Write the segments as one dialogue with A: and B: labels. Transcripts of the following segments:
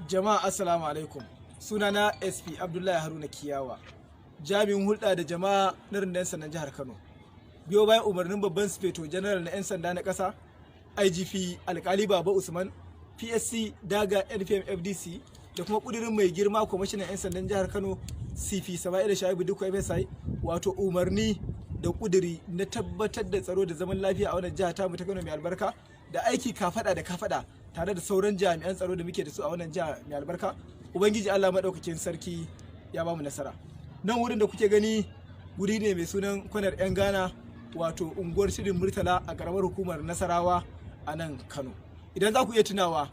A: Jama'a, assalamu alaikum. Sunana SP Abdullahi Haruna Kiyawa, jami'in hulɗa da jama'a na rundunar sandan jihar Kano. Biyo bayan umarnin babban sufeto general na 'yan sanda na ƙasa, IGP Alkali Baba Usman, PSC Daga NPM FDC, da kuma ƙudurin mai girma kwamishinan 'yan sandan jihar Kano, CP Sama'ila Shaibu Dikko FSI, wato umarni da ƙuduri na tabbatar da tsaro da zaman lafiya a wannan jiha tamu ta Kano mai albarka, da aiki kafada da kafada tare da sauran jami'an tsaro da muke da su a wannan jiha mai albarka. Ubangiji Allah maɗaukakin sarki ya bamu nasara. Nan wurin da kuke gani wuri ne mai sunan Kwanar 'Yan Ghana, wato unguwar Shirin Murtala a karamar hukumar Nasarawa a nan Kano. Idan za ku iya tunawa,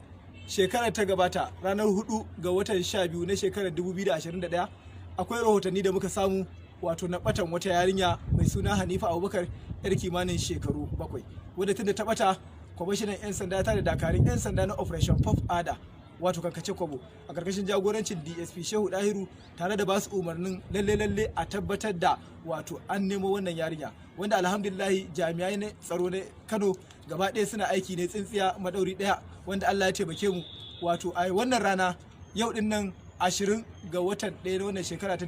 A: shekarar ta gabata, ranar 4 ga watan 12 na shekarar 2021, akwai rahotanni da muka samu, wato na batan wata yarinya mai suna Hanifa Abubakar, yar kimanin shekaru 7, wadda tunda ta bata, kwamishinan 'yan sanda ta da dakarun 'yan sanda na Operation Puff Adder, wato kankace kwabo, a karkashin jagorancin DSP Shehu Dahiru, tare da basu umarnin lalle lalle a tabbatar da wato an nemo wannan yarinya, wanda alhamdulillahi jami'ai na tsaro na Kano gaba ɗaya suna aiki ne tsintsiya madauri ɗaya, wanda Allah ya taimake mu, wato a wannan rana yau din nan, 20 ga watan 1 na wannan shekara ta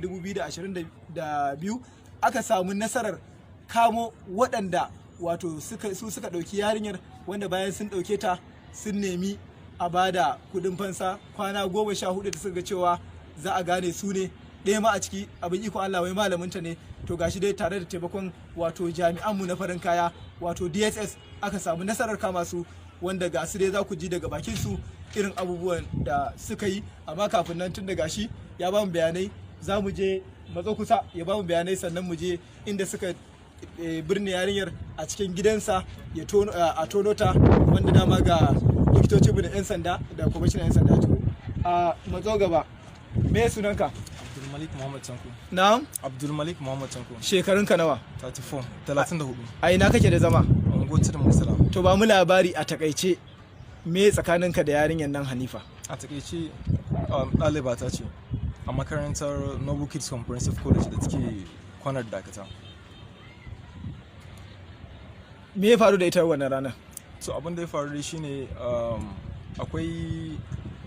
A: 2022, aka samu nasarar kamo waɗanda wato su suka ɗauki yarinyar, wanda bayan sun ɗauke ta sun nemi a bada kudin fansa kwana 14 da suka ga cewa za a gane su ne. Ɗaya ma a ciki, abin ikon Allah, wai malaminta ne. To gashi dai, tare da taimakon wato jami'anmu na farin kaya, wato DSS, aka samu nasarar kama su, wanda ga su dai za ku ji daga bakin su irin abubuwan da suka yi. Amma kafin nan, tun da gashi ya ba mu bayanai, za mu je matso kusa ya ba mu bayanai, sannan mu je inda suka birne yarinyar a cikin gidansa ya a tono ta, wanda dama ga likitocin mu da 'yan sanda da kwamishinan 'yan sanda turo. A matso gaba. Me sunanka?
B: Abdulmalik Muhammad Tanko.
A: Na'am?
B: Abdulmalik Muhammad Tanko.
A: Shekarunka nawa?
B: 34, 34.
A: A ina kake da zama?
B: Unguwar Tudun Murtala.
A: To, ba mu labari a takaice, me tsakaninka da yarinyar nan Hanifa?
B: A takaice, ɗaliba ta ce a makarantar Noble Kids Comprehensive College da take Kwanar Dakata.
A: Me ya faru da ita wannan ranar?
B: So abin da ya faru dai shine, akwai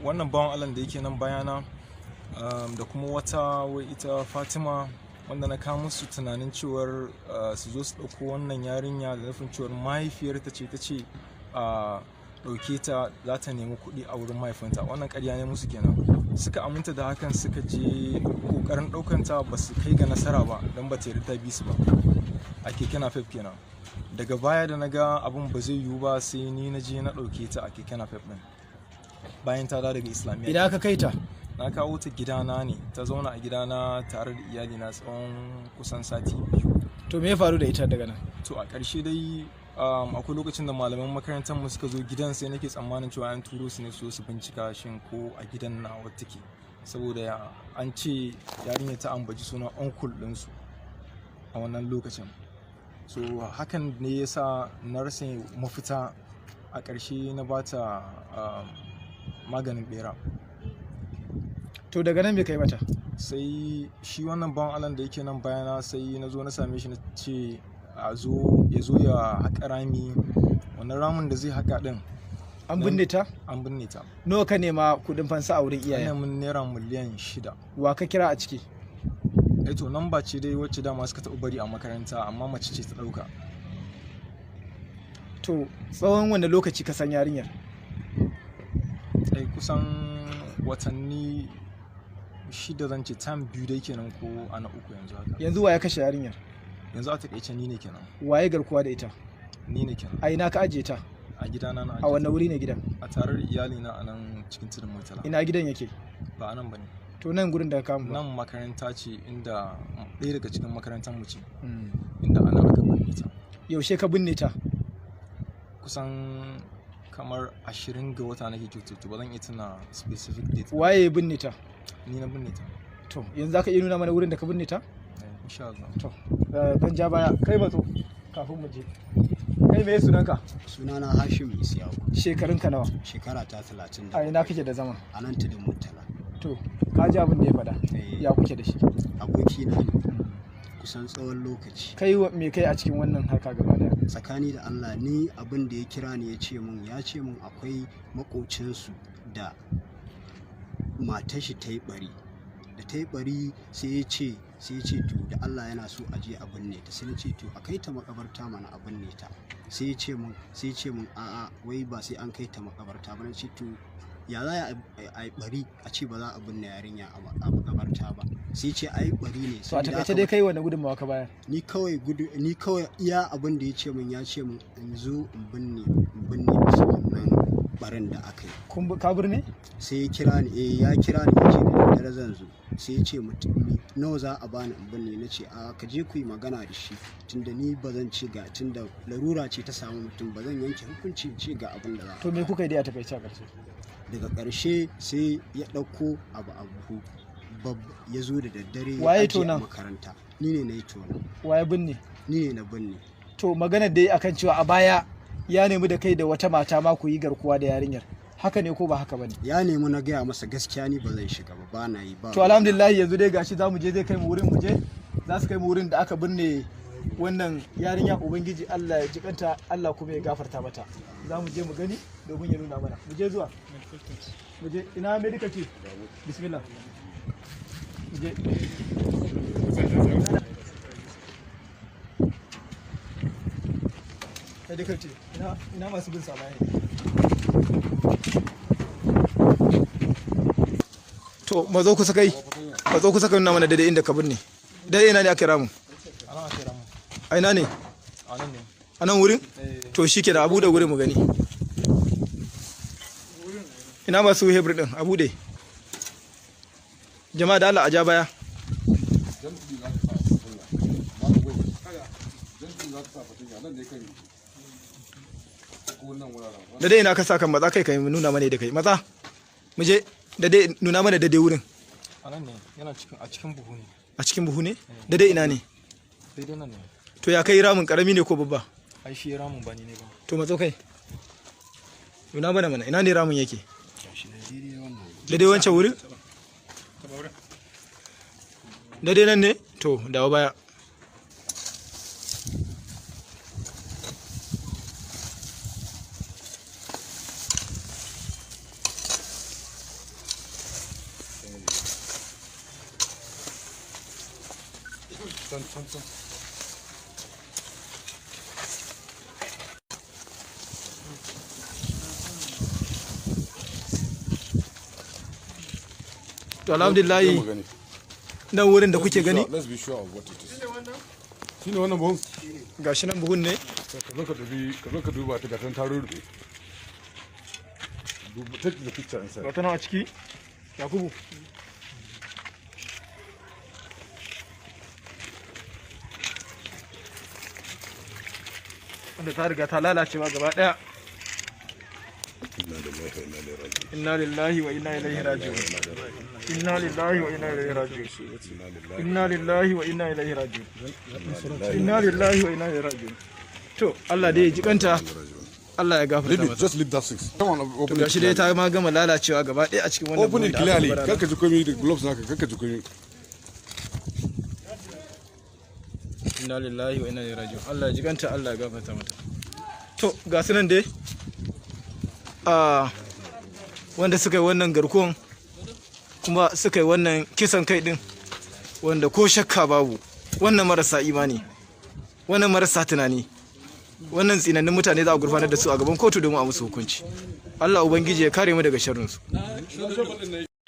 B: wannan bawan Allah da yake nan bayana, da kuma wata wai ita Fatima, wanda na kawo musu tunanin cewar su zo su ɗauko wannan yarinya da nufin cewar mahaifiyarta ce ta ce a ɗauke ta, za ta nemi kuɗi a wurin mahaifinta. Wannan ƙarya ne musu kenan. Suka aminta da hakan, suka je ƙoƙarin ɗaukanta, ba su kai ga nasara ba don ba ta yarda ta bi su ba a keke napep kenan. Daga baya da na ga abin ba zai yiwu ba, sai ni na je na ɗauke ta a keke napep ɗin bayan ta dawo daga Islamiyya.
A: Idan aka kai ta?
B: Na kawo ta gidana ne, ta zauna a gidana tare da iyalina tsawon kusan sati 2.
A: To, me ya faru da ita daga nan?
B: To, a ƙarshe dai, akwai lokacin da malaman makarantar mu suka zo gidan, sai nake tsammanin cewa an turo su ne su zo su bincika shin ko a gidan nawa take, saboda an ce yarinya ta ambaci sunan uncle ɗinsu a wannan lokacin. So hakan ne ya sa na rasa mafita, a ƙarshe na bata maganin bera.
A: To, daga nan me kai mata?
B: Sai shi wannan bawan Allah da yake nan bayana, sai na zo na same shi, na ce a zo ya zo ya haƙa rami. Wannan ramin da zai haƙa ɗin
A: An binne ta?
B: An binne ta.
A: Nawa ka nema kudin fansa a wurin iyayen?
B: Ana mun naira miliyan 6.
A: Wa ka kira a ciki?
B: Eh, to namba ce dai wacce dama suka taɓa bari a makaranta, amma mace ce ta ɗauka.
A: To, tsawon wanda lokaci ka san yarinyar?
B: Ai kusan watanni 6, zan ce tam 2 dai kenan, ko ana 3 yanzu haka.
A: Yanzu wa ya kashe yarinyar?
B: Yanzu a takaice ni ne kenan.
A: Waye garkuwa da ita?
B: Ni ne kenan.
A: A ina ka ajiye ta?
B: A gidana na
A: A
B: ajiye.
A: wanne wuri ne gidan?
B: A tare da iyalina a nan cikin Tudun Murtala.
A: Ina gidan yake?
B: Ba a nan ba ne.
A: To, nan gurin da ka kama ba?
B: Nan makaranta ce, inda ɗaya daga cikin makarantar mu ce, inda ana aka binne ta.
A: Yaushe ka binne ta?
B: Kusan kamar 20 ga wata nake kyautata, ba zan iya tuna specific date ba.
A: Waye ya binne ta?
B: Ni na binne ta.
A: To, yanzu zaka iya nuna mana wurin da ka binne ta?
B: Eh, insha Allah.
A: To, dan ja baya kai, matso kafin mu je. Kai, me sunanka?
C: Sunana Hashim Isiyaku.
A: Shekarunka nawa?
C: Shekara ta 30 da
A: A ina kake da zama?
C: A nan Tudun Murtala.
A: To, ka ji abin da ya faɗa.
C: Eh.
A: Ya kuke da shi?
C: Abokina ne kusan tsawon lokaci.
A: Kai me kai a cikin wannan harka gaba daya?
C: Tsakani da Allah, ni abin da ya kira ni ya ce mun akwai makocinsu da matar shi ta yi bari. Da ta yi bari sai ya ce to da Allah yana so a je a binne ta. Sai na ce to a kai ta makabarta mana a binne ta. Sai ya ce mun a'a, wai ba sai an kai ta makabarta ba. Na ce to ya za a yi bari a ce ba za a binne yarinya a makabarta ba? Sai ce ai bari ne.
A: To a
C: Saboda
A: takaice
C: haka
A: dai kai wani gudunmawa ka bayar?
C: Ni kawai iya abin da ya ce min, ya ce min in zo in binne musu wannan barin da aka yi.
A: Ka birne?
C: Sai ya kira ni, eh, ya kira ni, ya ce da daddare zan zo. Sai ya ce mutum nawa za a bani in binne? Na ce a ka je ku yi magana da shi, tunda ni ba zan ce ga, tunda larura ce ta samu mutum, ba zan yanke hukunci in ce ga abin da za a.
A: To me kuka yi dai a takaice a ƙarshe?
C: Daga ƙarshe sai ya ɗauko abu a buhu ya zo da daddare ya
A: Waye
C: ajiye a
A: tonon?
C: makaranta. Ni ne na yi tonon.
A: Waye binne?
C: Ni ne na binne.
A: To magana dai akan cewa a baya ya nemi da kai da wata mata ma ku yi garkuwa da yarinyar, haka ne ko ba haka bane?
C: Ya nemi. Na gaya masa gaskiya ni ba zan shiga ba, ba na yi ba.
A: To alhamdulillah, yanzu dai gashi za mu je, zai kai mu wurin, mu je, za su kai mu wurin da aka binne wannan yarinya. Ubangiji Allah ya jikanta, Allah kuma ya gafarta mata. Za mu je mu gani domin ya nuna mana. Mu je zuwa, mu je. Ina medical ce? Bismillah, mu je. Medical ce? Ina masu bin sa baya? To mazo kusa, kai mazo kusa, ka nuna mana daidai inda ka binne. Daidai ina ne aka ramu?
B: A nan aka yi ramin.
A: A ina ne?
B: A nan ne.
A: A nan wurin?
B: Eh.
A: To shi ke da, abu da wurin mu gani. Ina masu hebr din? A bude. Jama'a, da Allah a ja baya.
D: Jamfi za ka sa fatanya. Malam gwai. Jamfi za ka sa fatanya nan ne kan ko nan wuraren.
A: Da dai ina ka sa kan? Matsa kai, kai nuna mana da kai. Matsa mu je. Da dai nuna mana daidai wurin.
B: A nan ne, yana cikin, a cikin buhu ne.
A: A cikin buhu ne? Daidai ina ne?
B: Daidai nan ne.
A: To ya kai ramin, karami ne ko babba?
B: Ai shi ramin, ba ni ne ba.
A: To matso kai, nuna mana mana ina ne ramin yake. Daidai wancan wurin, daidai nan ne. To dawo baya.
D: Can, can, can.
A: To alhamdulillah,
D: Mu gani.
A: nan wurin da kuke gani.
D: Let's be sure of what it is. Shine wannan buhun?
A: Gashi nan, buhun ne.
D: Ka zo ka dubi, ka zo ka duba ta, gatan ta rurrube. Duba, take the picture inside.
A: Ga ta nan a ciki, Yakubu. Wanda ta riga ta lalacewa gaba daya. Inna lillahi wa inna ilaihi raji'un. Inna lillahi wa inna ilaihi raji'un. Inna lillahi wa inna ilaihi raji'un. Inna lillahi wa inna ilaihi raji'un. To Allah dai ya ji kanta, Allah ya gafarta
D: Leave it,
A: mata.
D: just leave that six. Come on,
A: To
D: open it.
A: gashi dai ta ma gama lalacewa gaba ɗaya a cikin wannan
D: Open
A: buhun
D: it
A: da aka
D: clearly.
A: zubar a nan.
D: Kar ka ji komai da gloves naka, kar ka ji komai.
A: Inna lillahi wa inna ilaihi raji'un. Allah ya jiganta, Allah ya gafarta mata. To ga su nan dai a wanda suka yi wannan garkuwan kuma suka yi wannan kisan kai din, wanda ko shakka babu wannan marasa imani, wannan marasa tunani, wannan tsinannin mutane, za a gurfanar da su a gaban kotu domin a musu hukunci. Allah ubangiji ya kare mu daga sharrinsu.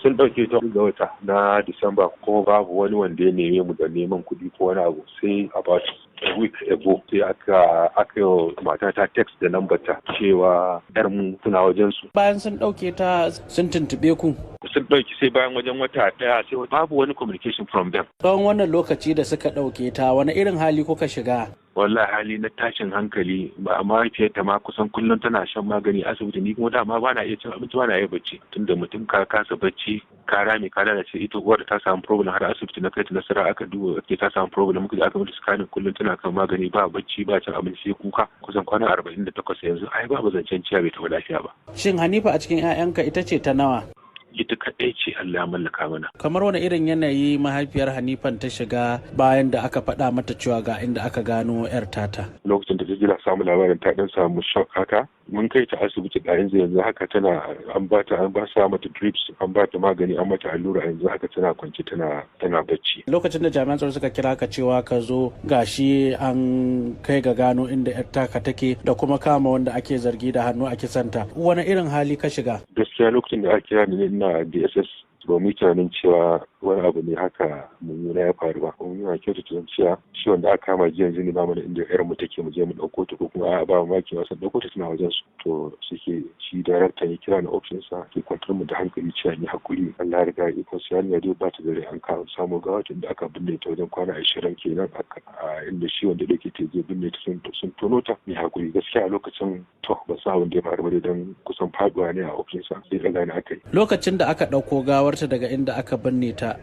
E: Sun ɗauke ta ga wata na Disamba, kuma babu wani wanda ya neme mu da neman kuɗi ko wani abu, sai about a week ago sai aka yi matata text da number ta cewa yar mu suna wajen su.
F: Bayan sun ɗauke ta, sun tuntuɓe ku?
E: Sun ɗauki, sai bayan wajen wata ɗaya sai babu wani communication from them.
F: Tsawon wannan lokaci da suka ɗauke ta, wani irin hali kuka shiga?
E: Wallahi hali na tashin hankali ba. Mahaifiyarta ma kusan kullum tana shan magani asibiti. Ni kuma dama ba na iya cin abinci, ba na iya bacci, tunda mutum ka kasa bacci, ka rame, ka lalace. Ita uwar ta samu problem, har asibiti na kai ta Nasara aka duba, ake ta samu problem, muka je aka mata scanning. Kullum tana kan magani, ba bacci, ba cin abinci, sai kuka. Kusan kwana 48 yanzu, ai babu zancen ciya, bai taɓa lafiya ba.
F: Shin Hanifa a cikin 'ya'yanka ita ce ta nawa?
E: Ita kaɗai ce Allah. Allah ya mallaka mana.
F: Kamar wani irin yanayi mahaifiyar Hanifan ta shiga bayan da aka faɗa mata cewa ga inda aka gano yar tata?
E: Lokacin da ta jira samu labarin ta dan samu shock haka, mun kai ta asibiti da yanzu haka tana an ba ta an ba sa mata drips, an ba ta magani, an mata allura, yanzu haka tana kwance tana bacci.
F: Lokacin da jami'an tsaro suka kira ka cewa ka zo gashi an kai ga gano inda yar taka take da kuma kama wanda ake zargi da hannu a kisanta, wani irin hali ka shiga?
E: Gaskiya lokacin da aka kira ni ina DSS, ba mu yi tunanin cewa wani abu ne haka mummuna ya faru ba. Kuma muna kyautata zan cewa shi wanda aka kama jiya yanzu ne ba mana inda yar mu take mu je mu ɗauko ta, ko kuma a'a ba mamaki ma sun ɗauko ta suna wajen su. To suke shi daraktan ya kira ni ofishin sa ke kwantar mu da hankali cewa ni hakuri, Allah ya riga ya ikon sa, yarinya dai ba ta da rai, an kawo samo gawa tun da aka binne ta wajen kwana 20 kenan a inda shi wanda ɗauke ta je binne ta sun tono ta. Ni hakuri gaskiya a lokacin to ban san abin da ya faru ba dai, dan kusan faduwa ne a ofishin sa sai ɗaga ni aka yi.
F: Lokacin da aka ɗauko gawar ta daga inda aka binne ta,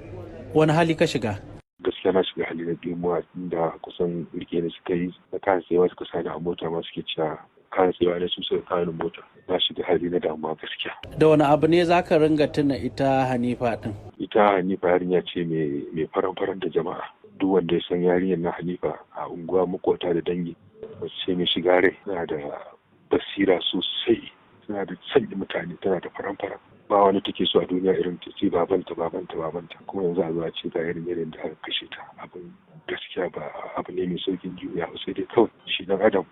F: wani hali ka shiga?
E: Gaskiya na shiga hali na dimuwa, inda kusan rike ni suka yi na kan tsayawa suka sani a mota ma suke cewa kan tsayawa ne su suka kawo ni mota. Na shiga hali na damuwa gaskiya.
F: Da wani abu ne za ka ringa tuna ita Hanifa din?
E: Ita Hanifa yarinya ce mai faran-faran da jama'a. Duk wanda ya san yarinyar na Hanifa a unguwa, makota da dangi, mace ce mai shiga rai, tana da basira sosai, tana da sanya mutane, tana da faran-faran. Ba wani take so a duniya irin ta ce babanta babanta babanta. Kuma yanzu a zo a ce ga irin yanayin da aka kashe ta, abin gaskiya ba abu ne mai saukin juriya ba, sai dai kawai shi dan adam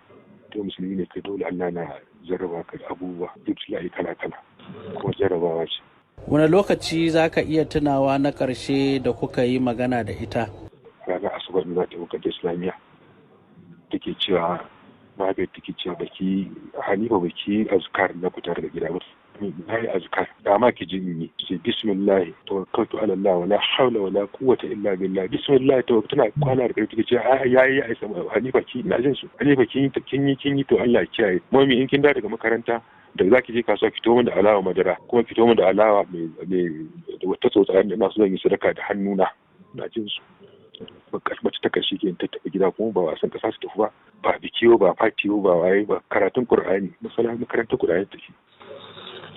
E: to musulmi ne kai, dole Allah na jarraba ka da abubuwa ibtila'i kala kala, kuma jarrabawa ce.
F: Wani lokaci za ka iya tunawa na ƙarshe da kuka yi magana da ita?
E: Ranar Asabar da za ta muka Islamiyya take cewa mahaifiyar take cewa baki Hanifa baki azkar na fita daga gida ba. Na yi azkar da ma ki ji in yi sai bismillah tawakkaltu ala Allah wala hawla wala quwwata illa billah bismillah tawakkaltu. Tana kwana da karfi take cewa yayi ai sama Hanifa ki ina jin su Hanifa kin yi to Allah ya kiyaye mami, in kin dawo daga makaranta da za ki je kasuwa ki to min da alawa madara, kuma ki to min da alawa mai da wata tsotsa da ina so zan yi sadaka da hannuna. Ina jin su. Mace ta karshe ke ta tafi gida, kuma ba wasan kasa su tafi ba, ba biki ba, fati ba, waye ba, karatun Qur'ani masala makarantar Qur'ani take.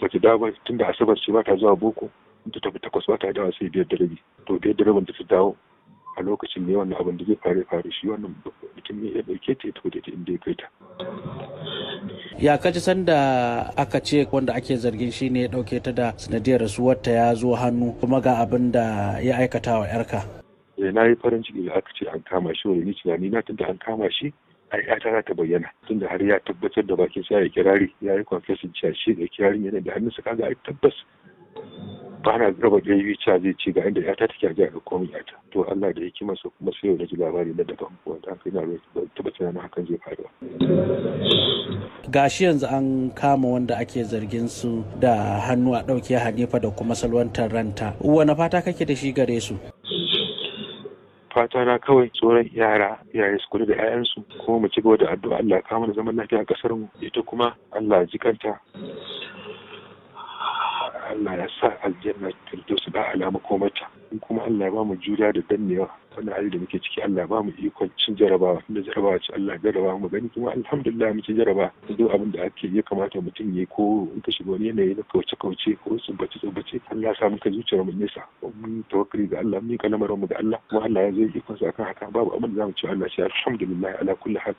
E: Bata dawo ba tun da Asabar ce ba ta zuwa boko, in ta tafi 8 ba ta dawo sai 5:30. To 5:30 ta dawo a lokacin ne wannan abin da zai faru faru, shi wannan mutum ne ya dauke ta ya tafi da ita inda ya kai ta.
F: Ya kaji sanda aka ce wanda ake zargin shi ne ya ɗauke ta da sanadiyar rasuwarta ya zo hannu, kuma ga abin da ya aikata wa 'yarka?
E: Na yi farin ciki da aka ce an kama shi, wani tunani na tunda an kama shi ai ƴata za ta bayyana, tunda har ya tabbatar da bakin sa ya kirari ya yi confessing cewa shi da kirarin yana da hannunsa, kaga ai tabbas ba na raba ɗaya biyu cewa zai ce ga inda ƴata take, a ji a ɗauko min ƴata. To Allah da hikimarsa kuma sai yau na ji labari na daban wanda haka ina ban taɓa tunanin hakan zai faru ba.
F: Gashi yanzu an kama wanda ake zargin su da hannu a ɗauke Hanifa da kuma salwantar ranta, wani fata kake da shi gare su?
E: Fata na kawai tsoron yara iyaye su kula da 'ya'yansu, kuma mu ci gaba da addu'a Allah ya kawo mana zaman lafiya a kasar mu, ita kuma Allah ya ji kanta, Allah ya sa aljanna firdausu da alama komata, in kuma Allah ya ba mu juriya da dannewa wannan hali da muke ciki, Allah ya ba mu ikon cin jarabawa, tunda jarabawa ce Allah ya jarraba mu gani, kuma alhamdulillah mu ci jaraba. Duk abin da ake ya kamata mutum ya ko in ka shiga wani yanayi na kauce kauce ko tsubbace tsubbace, Allah ya sa muka zuciyar mu nesa, mun tawakkali ga Allah, mun kalamarin mu ga Allah, kuma Allah ya zai ikon sa akan haka, babu abin da zamu ce Allah shi alhamdulillah ala kulli hal.